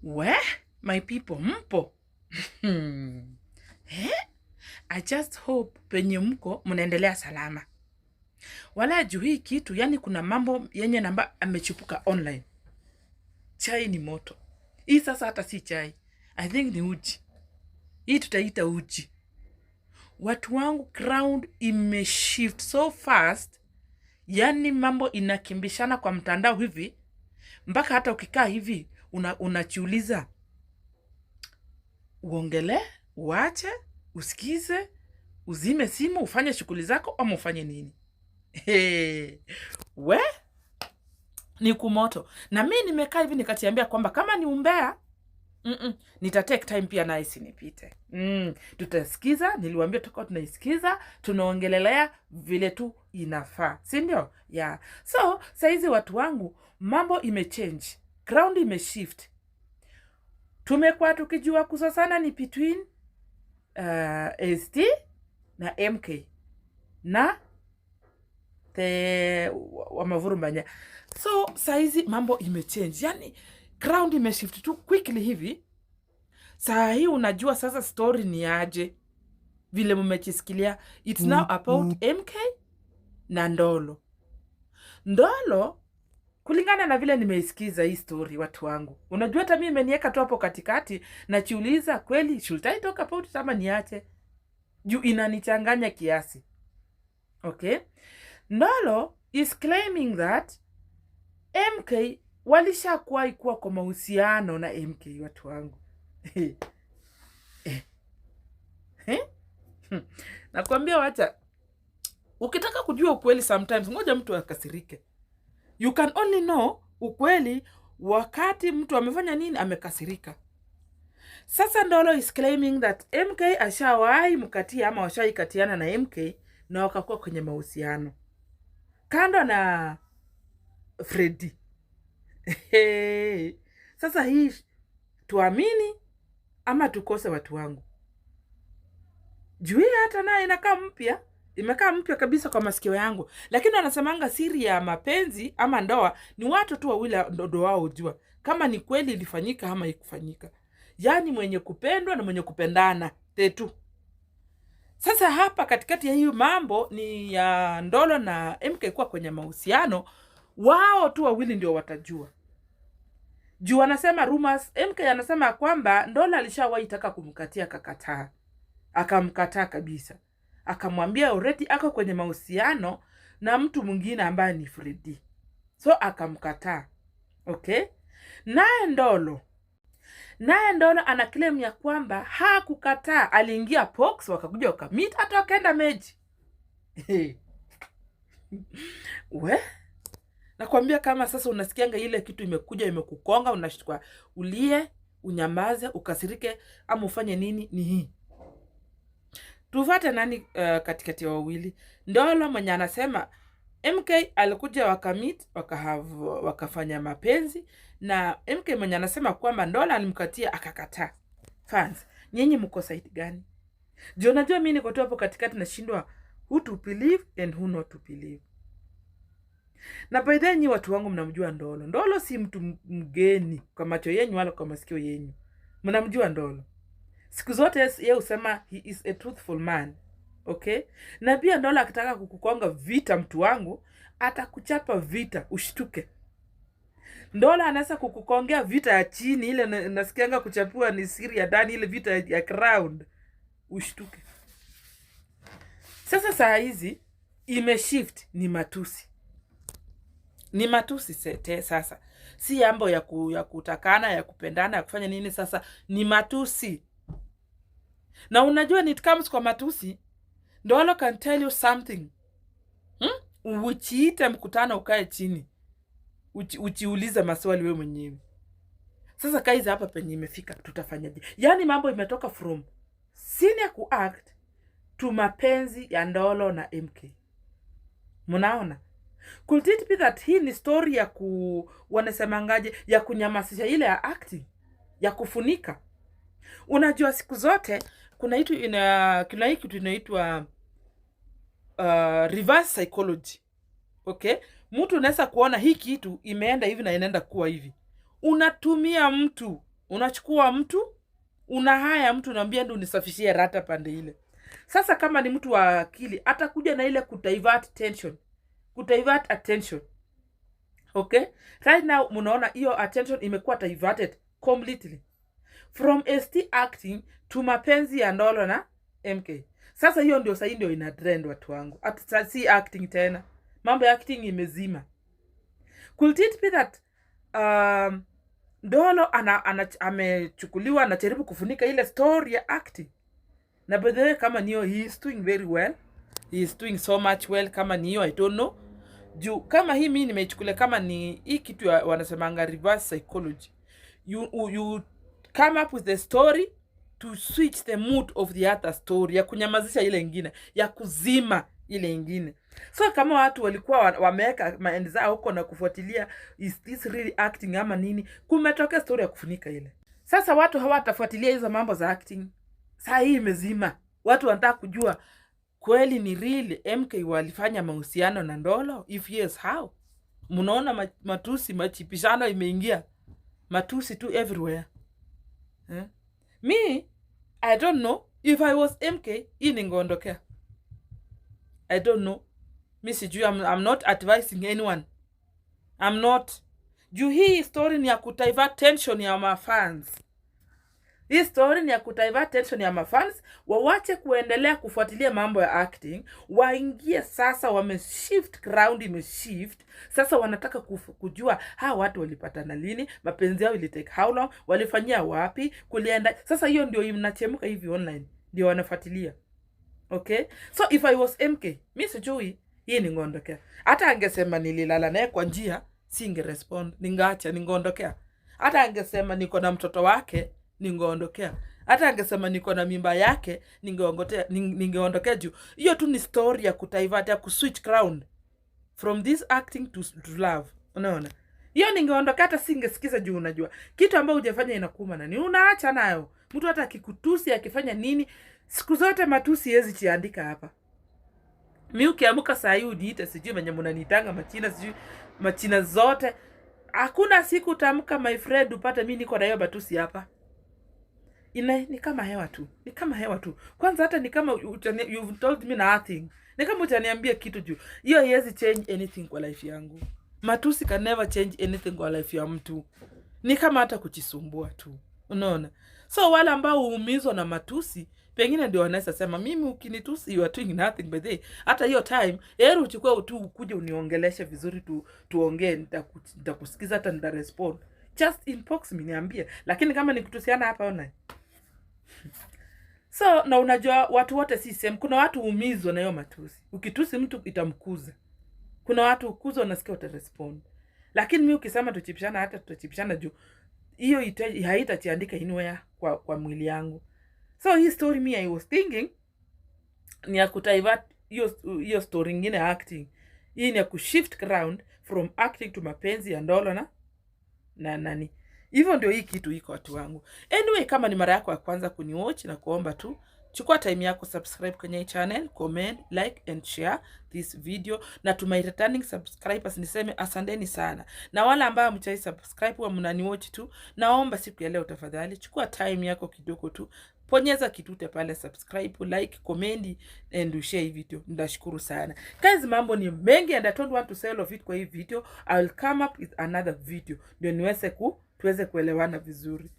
We, my people, mpo? Eh? I just hope penye mko mnaendelea salama. Wala juu hii kitu, yani kuna mambo yenye namba amechipuka online. Chai ni moto. Hii sasa hata si chai. I think ni uji. Hii tutaita uji. Watu wangu, ground imeshift so fast, yani mambo inakimbishana kwa mtandao hivi mpaka hata ukikaa hivi unajiuliza uongele, uache, usikize, uzime simu, ufanye shughuli zako ama ufanye nini? Hey, we ni kumoto. Na mi nimekaa hivi nikajiambia kwamba kama ni umbea, nita take time pia naye isinipite. Tutasikiza, niliwaambia tutakuwa tunaisikiza, tunaongelelea vile tu inafaa, si ndio? Yeah. So saizi watu wangu, mambo imechange, ground imeshift. Tumekuwa tukijua kusosana ni between ST na MK na the Wamavurumbanya. So saizi mambo imechange, yani ground imeshift tu quickly hivi. Saa hii unajua sasa story ni aje, vile mmejisikilia, it's now about MK na Ndolo. Ndolo, kulingana na vile nimeisikiza hii story, watu wangu, unajua hata mimi imeniweka tu hapo katikati, najiuliza kweli, should I talk about it ama niache? Juu inanichanganya kiasi. Okay, Ndolo is claiming that MK walishakuwahi kuwa kwa mahusiano na MK, watu wangu. Eh. Eh? Nakwambia wacha, ukitaka kujua ukweli sometimes ngoja mtu akasirike. You can only know ukweli wakati mtu amefanya nini, amekasirika. Sasa Ndolo is claiming that MK ashawahi mkatia ama washaikatiana na MK na wakakuwa kwenye mahusiano kando na Freddy. Hey. Sasa hii tuamini ama tukose, watu wangu? Juu hii hata naye inakaa mpya, imekaa mpya kabisa kwa masikio yangu, lakini wanasemanga siri ya mapenzi ama ndoa ni watu tu wawili ndo wao hujua kama ni kweli ilifanyika ama ikufanyika, yaani mwenye kupendwa na mwenye kupendana tetu. Sasa hapa katikati ya hiyo mambo ni ya Ndolo na MK kuwa kwenye mahusiano, wao tu wawili ndio watajua. Juu anasema rumors, MK anasema kwamba Ndolo alishawahi taka kumkatia akakataa, akamkataa kabisa, akamwambia already ako kwenye mahusiano na mtu mwingine ambaye ni Freddy, so akamkataa. Okay, naye Ndolo ana claim ya kwamba hakukataa, aliingia box, wakakuja wakameet, hata wakaenda meji. We, nakwambia kama sasa unasikianga ile kitu imekuja imekukonga, unashtukwa ulie, unyamaze, ukasirike ama ufanye nini, ni hii. Tufate nani katikati ya wawili? Ndolo mwenye anasema MK alikuja wakameet wakafanya mapenzi, na MK mwenye anasema kwamba Ndolo alimkatia akakataa. Fans, nyinyi mko side gani? Juu unajua mi niko tu hapo katikati, nashindwa who to believe and who not to believe. Na by the way, nyi watu wangu mnamjua Ndolo. Ndolo si mtu mgeni kwa macho yenyu wala kwa masikio yenyu. Mnamjua Ndolo. Siku zote ye husema he is a truthful man. Okay? Na pia Ndolo akitaka kukukonga vita, mtu wangu, atakuchapa vita ushtuke. Ndolo anaweza kukukongea vita ya chini ile nasikianga kuchapua ni siri ya ndani, ile vita ya ground, ushtuke. Sasa saa hizi imeshift, ni matusi, ni matusi sete. Sasa si mambo ya kutakana, ya kupendana, ya kufanya nini, sasa ni matusi. Na unajua when it comes kwa matusi, Ndolo can tell you something, Uchiite mkutano, ukae chini, uchiulize maswali we mwenyewe. Sasa kaiza hapa penye imefika, tutafanyaje? Yaani mambo imetoka from senior kuact to mapenzi ya Ndolo na MK. Mnaona, could it be that hii ni story ya ku wanasemangaje, ya kunyamasisha ile ya acting, ya kufunika? Unajua siku zote kuna hii kitu inaitwa reverse psychology. Okay, mtu unaweza kuona hii kitu imeenda hivi na inaenda kuwa hivi, unatumia mtu Unachukua mtu, una haya mtu, unaambia ndio unisafishie rata pande ile. Sasa kama ni mtu wa akili atakuja na ile kudivert tension, kudivert attention. Okay, right now mnaona hiyo attention imekuwa diverted completely from ST acting to mapenzi ya Ndolo na MK. Sasa hiyo ndio sahii ndio ina trend, watu wangu. Ati si acting tena, mambo ya acting imezima. Could it be that Ndolo amechukuliwa, anajaribu kufunika ile story ya acting? Na by the way, kama niyo, he is doing very well, he is doing so much well. Kama niyo, I don't know, juu kama hii mi nimeichukulia kama ni hii kitu ya wanasemanga reverse psychology. You come up with the story to switch the mood of the other story, ya kunyamazisha ile ingine, ya kuzima ile ingine. So kama watu walikuwa wameweka mind zao huko na kufuatilia, is this really acting ama nini, kumetokea story ya kufunika ile. Sasa watu hawatafuatilia hizo mambo za acting. Saa hii imezima. Watu wanataka kujua, kweli ni real MK walifanya mahusiano na Ndolo? If yes, how? Mnaona matusi, machipishano imeingia, matusi tu everywhere, eh? Me, I don't know. If I was MK, hii ningeondokea. I don't know, mi sijui. I'm not advising anyone, I'm not, juu hii story ni ya kudivert tension ya mafans. Hii story ni ya kudivert tension ya mafans, wawache kuendelea kufuatilia mambo ya acting, waingie sasa, wameshift ground, imeshift sasa, wanataka kujua hawa watu walipatana lini, mapenzi yao ilitake how long, walifanyia wapi, kulienda. Sasa hiyo ndio inachemka hivi online, ndio wanafuatilia. Okay, so if I was MK, mi sijui, hii ningeondokea. Hata angesema nililala naye kwa njia, singerespond, ningeacha, ningeondokea. Hata angesema niko na mtoto wake, ningeondokea. Hata angesema niko na mimba yake, ningeondokea, juu hiyo tu ni story ya kudivert, ya kuswitch ground from this acting to love. Unaona, hiyo ningeondokea, hata singesikiza, juu unajua kitu ambayo hujafanya inakuuma nani, unaacha nayo. Mtu hata akikutusi, akifanya nini, siku zote matusi hezi chiandika hapa. Mi ukiamka saa hii uniite sijui venye mnaniitanga, machina, sijui machina zote, hakuna siku utaamka, my friend, upate mi niko na hiyo matusi hapa. Ina ni kama hewa tu, ni kama hewa tu. Kwanza hata ni kama you've told me nothing, ni kama utaniambia kitu, juu hiyo haiwezi change anything kwa life yangu. Matusi can never change anything kwa life ya mtu, ni kama hata kujisumbua tu, unaona? So wale ambao huumizwa na matusi pengine ndio wanaweza sema, mimi ukinitusi, you are doing nothing. By the way, hata hiyo time heri uchukue tu ukuje uniongeleshe vizuri tu, tuongee, nitakusikiza, hata nitarespond. Just inbox me, niambie. Lakini kama nikutusiana hapa online, so na unajua watu wote si same. Kuna watu huumizwa na hiyo matusi. Ukitusi mtu itamkuza. Kuna watu ukuza, unasikia utarespond. Lakini mi ukisema tuchipishana, hata tutachipishana, juu hiyo haitachiandika anywhere kwa mwili yangu. So hii story, me I was thinking ni ya kudivert hiyo story ingine ya acting. Hii ni ya kushift ground from acting to mapenzi ya Ndolo na nani. Hivyo ndio hii kitu iko, watu wangu. Anyway, kama ni mara yako ya kwanza kuniwatch, na kuomba tu chukua time yako, subscribe kwenye hii channel, comment, like and share this video. Na to my returning subscribers niseme asanteni sana, na wale ambao mchai subscribe wa mnaniwatch tu, naomba siku ya leo tafadhali chukua time yako kidogo tu, bonyeza kitute pale subscribe, like, comment and share hii video. Ndashukuru sana, guys. Mambo ni mengi and I don't want to say all of it kwa hii video. I will come up with another video ndio niweze ku tuweze kuelewana vizuri.